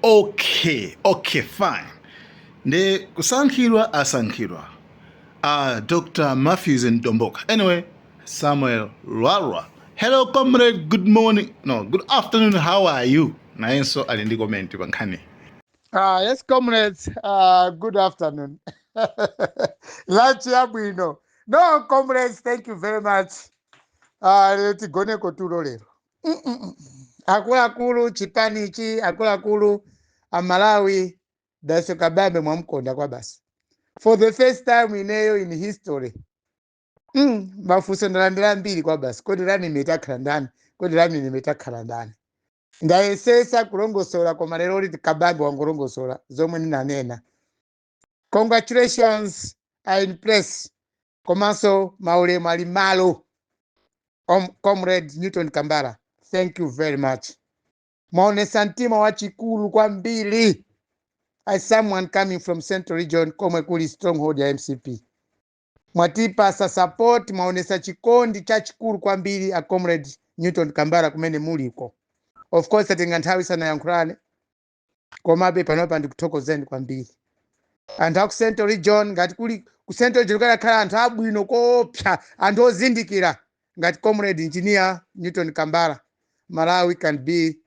Okay, fine. Ndi kusankhidwa, asankhidwa Dr. Matthews Mtumbuka. Anyway, Samuel Lwara, "Hello comrade, good morning, no, good afternoon, how are you?" Nayenso ali ndi comment pa nkhani. Yes, comrades, good afternoon. Lunch yabwino. No, comrades, thank you very much. Lero tigoneko tulo lero. Akuluakulu chipanichi, akuluakulu amalawi, Dalitso Kabambe mwamkonda kwa basi. For the first time ineyo in history. Mafunso ndalandira mbiri kwa basi. Kodi running mate akhala ndani? Kodi running mate akhala ndani? Ndayesesa kulongosola, koma lero liti Kabambe wangolongosola zomwe ndinanena. Congratulations are in place, komanso maulemu ali malo. Comrade Newton Kambala, thank you very much. Mwaonesa mtima wachikulu kwambiri as someone coming from Central Region, komwe kuli stronghold ya MCP. Mwatipasa support, mwaonesa chikondi chachikulu kwambiri a Comrade Newton Kambala kumene muliko. Of course atenga nthawi sanayankhulane, komabe panopa ndikuthokozeni kwambiri anthu aku Central Region. Ngati kuli ku Central Region kukakhala anthu abwino koopsa, anthu ozindikira ngati Comrade Engineer Newton Kambala, Malawi can be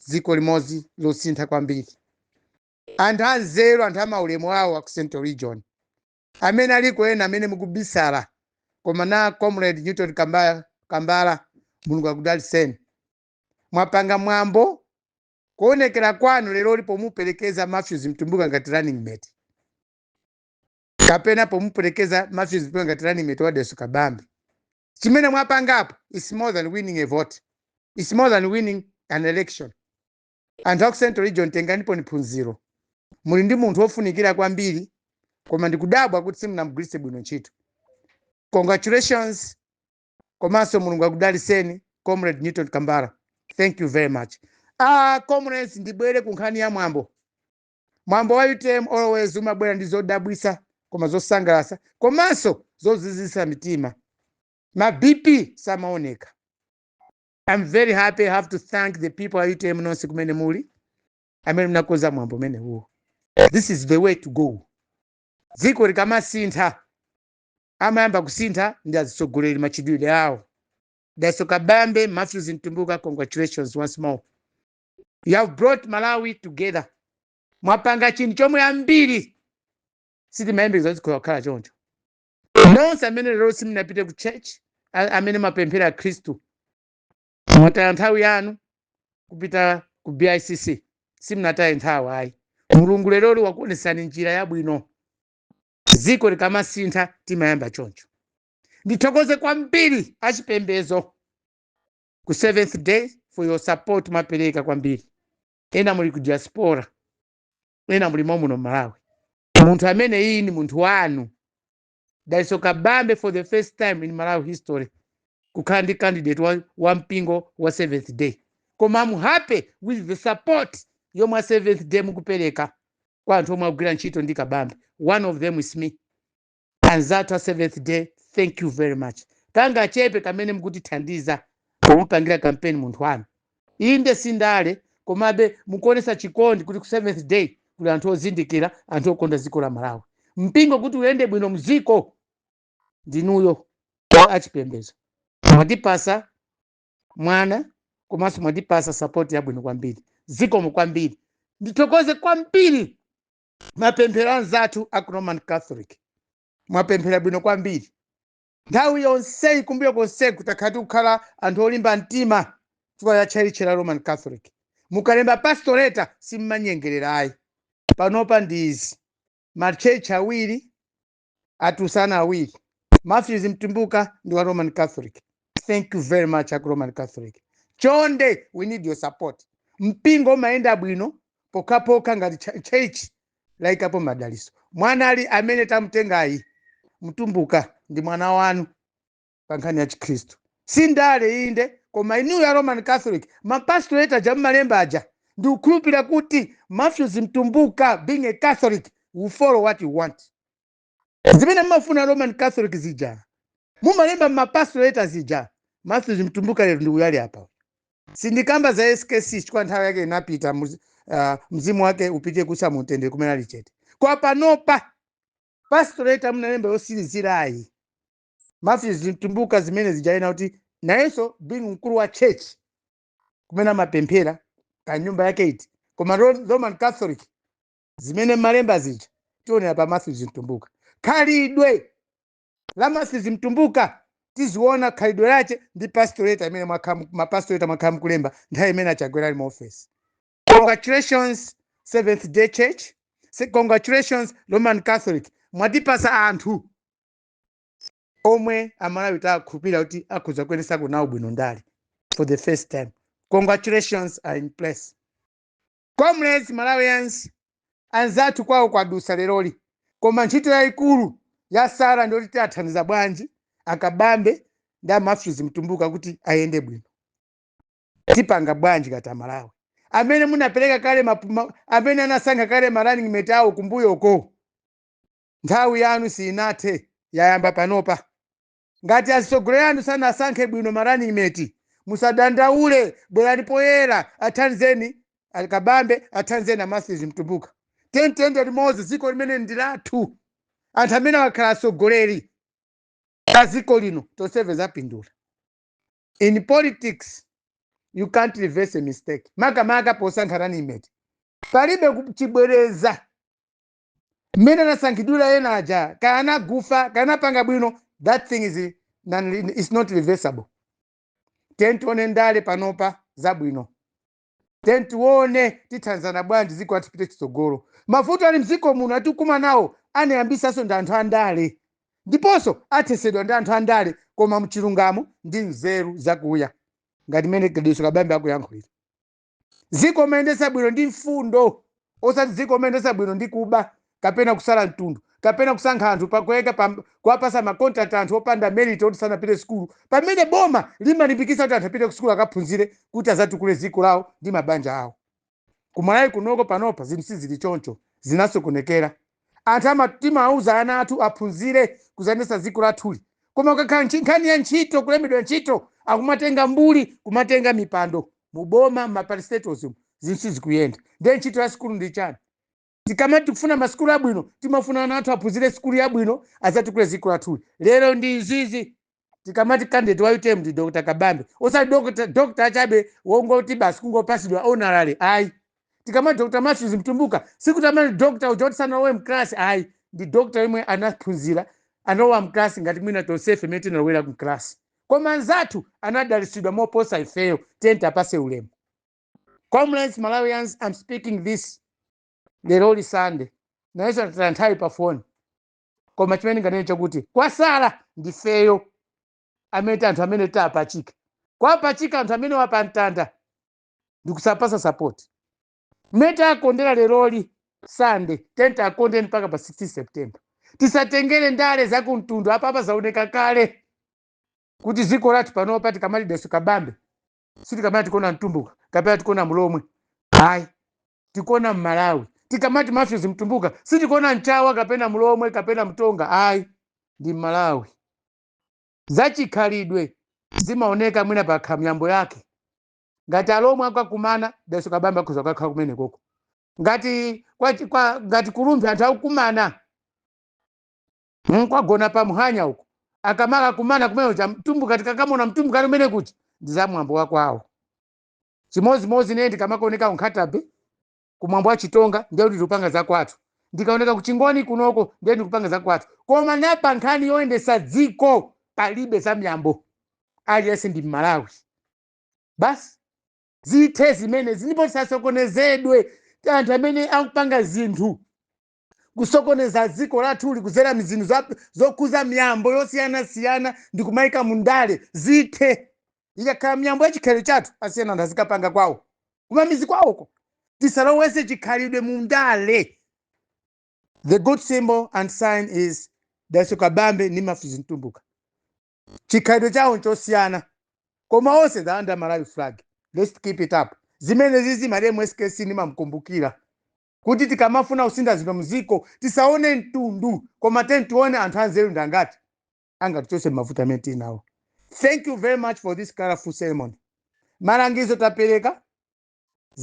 dziko limodzi losintha kwambiri. Anthu anzeru, anthu amaulemu awo aku Central Region amene aliko ena amene mukubisala, koma na Comrade Newton Kambala, Kambala, Mulungu akudaliseni. Mwapanga mwambo kuonekera kwanu lero pomuperekeza Matthews Mtumbuka ngati running mate, kapena pomuperekeza Matthews Mtumbuka ngati running mate wa Dalitso Kabambe. Chimene mwapangapo is more than winning a vote, is more than winning an election. Anthu aku Central Region, tenganipo ni phunziro. Muli ndi munthu wofunikira kwambiri, koma ndikudabwa kuti simunamugwiritse bwino ntchito. Congratulations, komanso Mulungu akudaliseni, Comrade Newton Kambala, thank you very much. Ah, comrades, ndibwere ku nkhani ya mwambo. Mwambo wa UTM always umabwera ndi zodabwisa, koma zosangalatsa komanso zozizisa mitima. Ma BP samaoneka. I'm very happy. I have to thank the people a UTM nonse kumene muli, amene munakonza mwambo umene uwo. This is the way to go. Dziko likamasintha, amayamba kusintha ndi azitsogoleri, machidwidwe awo. Dalitso Kabambe, Matthews Mtumbuka, congratulations once more. You have brought Malawi together. Mwapanga chinthu chomwe ambiri sitimayembekeza kuti kukhala choncho. Nonse amene lero simunapite ku church, amene mapemphera Khristu, mwataya nthawi yanu kupita ku BICC. Simunataye nthawi ayi. Mulungu leroli wakuonesani njira yabwino. Dziko likamasintha timayamba choncho. Ndithokoze kwambiri achipembezo ku Seventh Day for your support. Mwapereka kwambiri. Ena muli ku diaspora, ena mulimo muno Malawi. Munthu amene iyi ni munthu wanu, Dalitso Kabambe, for the first time in Malawi history kukhala ndi candidate wa mpingo wa Seventh Day. Koma I'm happy with the support yomwe a Seventh Day mukupereka kwa anthu omwe agwira ntchito ndi Kabambe. One of them is me. Anzathu a Seventh Day, thank you very much. Kanga chepe kamene mukutithandiza pomupangira kampeni munthu wanu. Inde sindale, komabe mukuonesa chikondi kuti ku Seventh Day kuli anthu ozindikira, anthu okonda dziko la Malawi. Mpingo kuti uyende bwino mziko, ndinuyo achipembedzo. Mwatipasa mwana komanso mwatipasa support yabwino kwambiri. Zikomo kwambiri. Ndithokoze kwambiri mapemphero anzathu aku Roman Catholic. Mwapemphera bwino kwambiri nthawi yonseyi. Kumbuyo konseku takhala tikukhala anthu olimba mtima chifukwa cha tchalitchi la Roman Catholic. Mukalemba pastoral letter simmanyengerera ayi. Panopa ndi izi, machechi awiri atusana awiri. Matthews Mtumbuka ndi wa Roman Catholic. Thank you very much aku Roman Catholic. Chonde, we need your support. Mpingo umayenda bwino pokhapokha ngati church layikapo madaliso. Mwana ali amene tamutengayi Mtumbuka ndi mwana wanu pa nkhani ya Chikhristu. Sindale inde, koma inuyo ya Roman Catholic, ma pastoral letter aja mmalemba aja, ndikukhulupirira kuti Matthews Mtumbuka, being a Catholic, will follow what you want. Zimene mmafuna Roman Catholic zija mumalemba mma pastoral letter zija, Matthews Mtumbuka lero ndikuyali apa. Sindikamba za SKC chifukwa nthawi yake inapita. Mzimu wake upite kusa mutendere kumene ali chete. Kwa panopa, pastorate munalemba yosirizirayi, Matthews Mtumbuka, zimene zijaena kuti nayenso being mkulu wa church kumene amapemphera ka nyumba yake iti, koma Roman Catholic, zimene malemba zija tionera pa Matthews Mtumbuka. Khalidwe la Matthews Mtumbuka tiziona, khalidwe lache ndi pastorate imene mapastorate mwakhala mukulemba nthawi imene aChakwera ali mu office. Congratulations, Seventh Day Church. Congratulations, Roman Catholic. Mwatipasa anthu omwe Amalawi takhulupirira kuti akhoza kuyendesako nawo bwino ndale for the first time. Congratulations are in place. Comrades, Malawians, anzathu kwawo kwadusa leroli, koma ntchito yayikulu ya sara ndiyoti tiathandiza bwanji aKabambe ndi aMatthews Mtumbuka kuti ayende bwino. Tipanga bwanji kati Amalawi amene munapereka kale amene anasankha kale ma running mate awo kumbuyoko? Nthawi yanu sinathe, yayamba panopa. Ngati atsogoleri anu sanasankhe bwino ma running mate, musadandaule, bwerani poyera, athandizeni aKabambe, athandizeni aMatthews Mtumbuka. Tiyende limodzi, dziko limene ndi lathu. Anthu amene akakhala atsogoleri a dziko lino, tonsefe zapindula. In politics you can't reverse a mistake, makamaka posankha running mate. Palibe chibwereza. Mmene anasankhidwira ena aja, kaya anagufa, kaya anapanga bwino, that thing is not reversible. Tione ndale panopa zabwino, tione tithandizana bwanji dziko lathu pite chitsogolo. Mavuto ali mdziko muno atikuma nawo anayambisanso ndi anthu andale, ndiponso athesedwa ndi anthu andale, koma mchilungamo ndi nzeru zakuya ngati mmene Dalitso Kabambe akuyankhulira. Dziko mayendesa bwino ndi mfundo, osati dziko mayendesa bwino ndi kuba kapena kusala mtundu kapena kusankha anthu pakuweka kuwapasa ma contract anthu opanda merit, oti sanapite sukulu, pamene boma limalimbikitsa kuti anthu apite ku sukulu akaphunzire kuti azatukule dziko lawo ndi mabanja awo. KuMalawi kunoko panopa zinthu sizili choncho, zinasokonekera. Anthu timawauza ana athu aphunzire kuzayendesa dziko lathuli, koma ukakhala nkhani ya ntchito, kulembedwa ntchito, akumatenga mbuli, kumatenga mipando muboma, ma parastatals, zinthu sizikuyenda. Ndiye ntchito ya sukulu ndi chani? Tikamati tikufuna masukulu abwino, timafuna ana athu aphunzire sukulu yabwino azatukule dziko lathuli. Lero ndi izizi. Tikamati candidate wa UTM ndi Dr Kabambe, osati Dr achabe wongoti basi kungopasidwa honorary, ayi. Tikamati Dr Matthews Mtumbuka, sikuti amene Dr uja kuti sanalowe mklasi, ayi. Ndi Dr yemwe anaphunzira, analowa mklasi ngati mwina tonsefe imene tinalowera mklasi, koma anzathu anadalitsidwa moposa ifeyo. Tiyeni apase ulemu. Comrades, Malawians, I'm speaking this leroli Sunday, nayenso atataya nthawi pa foni, koma chimene nganene chakuti kwasala ndifeyo amene anthu amene tapachika, kwapachika anthu amene wapamtanda ndikusapasa support. Mmene takondera leroli Sunday, tiyeni takondeni mpaka pa 16 September. Tisatengere ndale zakumtundu. Apapa zaoneka kale kuti dziko lathu panopa, tikamati Dalitso Kabambe, sitikamati tikuona Mtumbuka kapena tikuona Mulomwe, ayi, tikuona Mmalawi. Tikamati Matthews Mtumbuka, sitikuona Mchawa kapena Mulomwe kapena Mtonga, ayi, ndi Mmalawi. Zachikhalidwe zimaoneka mwina pa miyambo yake. Ngati Alomwe akakumana, Dalitso Kabambe akhoza kukakhala kumene koko. Ngati ngati kuLumphi anthu akukumana, kwagona pa Muhanya uko, akamaka kumana kumene kuja, Mtumbuka tikakamona Mtumbuka kumene kuja, ndi za mwambo wakwawo. Chimodzimodzi nene ndikamakuoneka kuNkhatabe kumwambo wa Chitonga, ndiye kuti ndikupanga zakwathu. Ndikaoneka kuChingoni kunoko, ndiye ndikupanga zakwathu. Koma napa nkhani yoyendesa dziko palibe za miyambo, aliyense ndi Mmalawi basi. Zithe zimene ndipo tisasokonezedwe. Anthu amene akupanga zinthu kusokoneza dziko lathuli kuzera mzinthu zokhuza miyambo yosiyanasiyana ndi kumayika mundale, zithe. Ikakhala miyambo ya chikhalidwe chathu, asiyana anthu azikapanga kwawo kumamizi kwawoko. Tisalowese chikhalidwe mundale. The good symbol and sign is Dalitso Kabambe ndi Matthews Mtumbuka. Chikhalidwe chawo nchosiyana, koma onse they under Malawi flag. Let's keep it up. Zimene zizi malemu SKC ndimamkumbukira kuti tikamafuna kusintha zinthu mziko, tisaone mtundu, koma teni tione anthu anzeru ndangati angatichose mavuto amene tili nawo. Thank you very much for this colorful ceremony. Malangizo tapereka.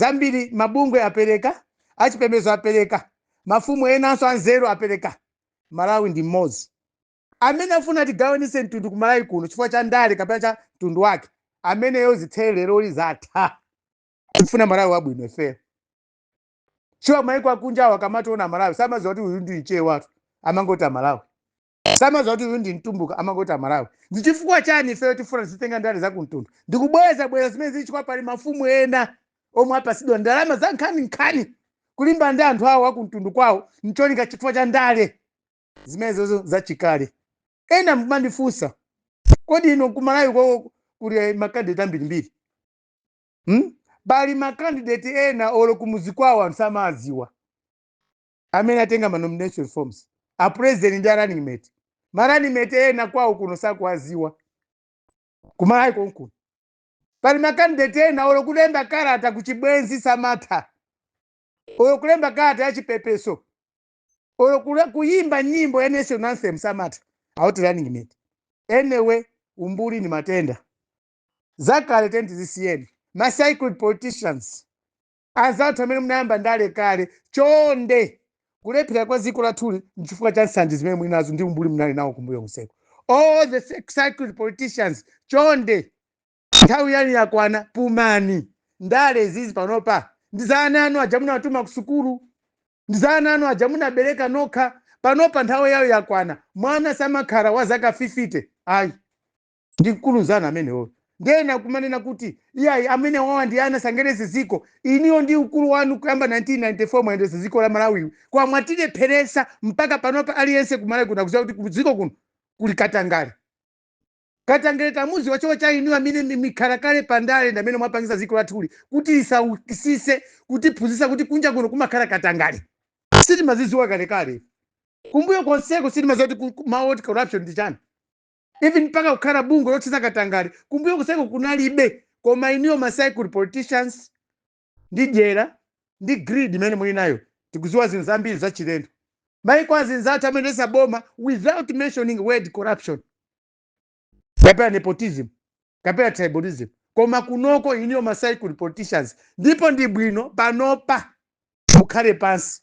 Zambiri mabungwe apereka, achipembedzo apereka, mafumu enanso anzeru apereka. Malawi ndi mmodzi. Amene afuna tigawanise mtundu kumalawi kuno chifukwa cha ndale kapena cha mtundu wake, ameneyo zithere leroli, zatha. Tifuna Malawi wabwino ifeyo. Chiwa maiko akunja awo akamationa Malawi samaziwa kuti uyu ndi Mchewatu, amangoti Amalawi. Samaziwa kuti uyu ndi Mtumbuka, amangoti Amalawi. Ndi chifukwa chani ifeyo tifuna tizitenga ndale za kumtundu ndikubweza bweza zimene zili? Chifukwa pali mafumu ena omwe apasidwa ndalama za nkhaninkhani kulimba ndi anthu awo akumtundu kwawo ncholinga chifukwa cha ndale zimenezozo zachikale. Ena mumandifunsa, "Kodi ino kumalawi koko kuli ma candidate ambirimbiri?" Pali ma candidate ena olo kumuzi kwawo anthu samadziwa, amene atenga ma nomination forms, a president ndi a running mate. Ma running mate ena kwawo kuno sakuwaziwa. Kumalawi konkuno pali ma candidate ena olo kulemba kalata kuchibwenzi samatha, olo kulemba kalata ya chipepeso, olo kuyimba nyimbo ya national anthem samatha, auti running mate. Anyway, umbuli ni matenda zakale, tendizisiyeni. Ma cycled politicians anzathu amene munayamba ndale kale, chonde, kulephera kwa dziko lathuli nchifukwa cha nsanje zimene muli nazo ndi umbuli munali nawo kumbuyo kuseko. All the cycled politicians, chonde, nthawi yanu yakwana, pumani. Ndale zizi panopa ndi za ana anu aja munatuma ku sukulu, ndi za ana anu aja munabereka nokha. Panopa nthawi yawo yakwana. Mwana samakhala wa zaka 50, ayi, ndi mkuluzana amenewo. Ndena kumanena kuti iyayi, amene wawa ndi ana, sangereze ziko. Iniyo ndi ukulu wanu kuyamba 1994 mwayendesa ziko la Malawiwi kwa mwatilepheresa mpaka panopa. Aliyense kumalawi kuno akuziwa kuti kudziko kuno kuli katangale. Katangale tamuzi wachowa cha inu amene mikhala kale pandale ndi amene mwapangisa ziko lathuli kuti lisaukisise, kutiphunzitsa kuti kunja kuno kumakhala katangale. Sitimaziziwa kalekale, kumbuyo konseko sitimaziwa kuti mawu oti corruption ndi chani. Even mpaka kukhala bungwe lothetsa katangale, kumbuyo konseko kunalibe. Koma iniyo ma cycle politicians ndi dyera ndi greed imene muli nayo, tikuziwa zinthu zambiri zachilendo. Maiko azinzathu amene boma without mentioning word corruption kapena nepotism kapena tribalism, koma kunoko iniyo ma cycle politicians. Ndipo ndi bwino panopa mukhale pansi.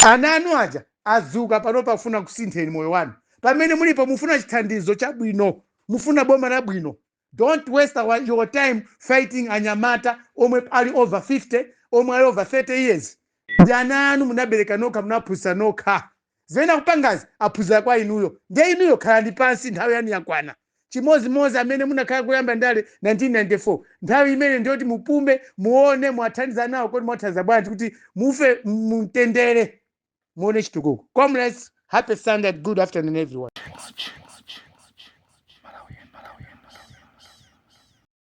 Ana anu aja azuka panopa kufuna kusintheni moyo wanu. Pamene mulipo mufuna chithandizo chabwino, mufuna boma labwino. Don't waste your time fighting anyamata omwe ali over 50, omwe ali over 30 years. Ndi ana anu, munabereka nokha, munaphunzitsa nokha. Zimene akupangazi aphunzira kwa inuyo. Ndiye inuyo khalani pansi, nthawi yanu yakwana. Chimozimozi amene munakhala kuyamba ndale 1994, nthawi imene ndiyoti mupume, muone mwathandiza nawo. Kodi mwathandiza bwanji kuti mufe mumtendere, muone chitukuko? Comrades, happy Sunday, good afternoon everyone.